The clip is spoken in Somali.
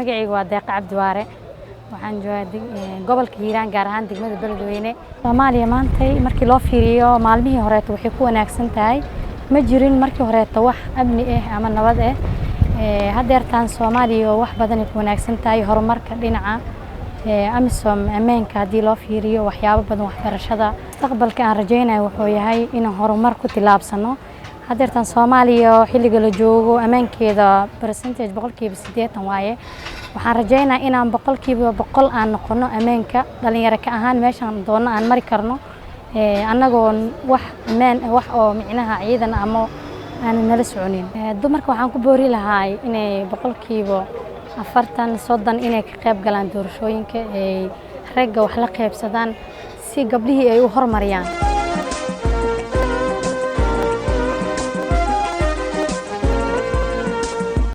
Magacayga waa Deeqa Cabdiwaare. Waxaan joogaa gobolka Hiiraan, gaar ahaan degmada Beledweyne. Soomaaliya maantay markii loo fiiriyo maalmihii horeeto, waxay ku wanaagsan tahay ma jirin markii horeeto wax amni ah ama nabad ah. Haddeertaan Soomaaliya wax badanay ku wanaagsan tahay, horumarka dhinaca AMISOM, ammaanka haddii loo fiiriyo, waxyaabo badan, waxbarashada. Mustaqbalka aan rajaynayo wuxuu yahay inaan horumar ku tillaabsano. Haddeertaan Soomaaliya xilliga la joogo ammaankeeda percentage 80% waaye. Waxaan rajaynayaa inaan 100% aan noqono ammaanka, dhalinyaro ka ahaan meeshaan doonno aan mari karno, annagoo wax ammaan wax oo micnaha ciidan ama aanan nala soconin. Dumarka waxaan ku boori lahaa inay 40%, 30 inay ka qayb galaan doorashooyinka, ay ragga wax la qaybsadaan si gabdhihii ay u horumariyaan.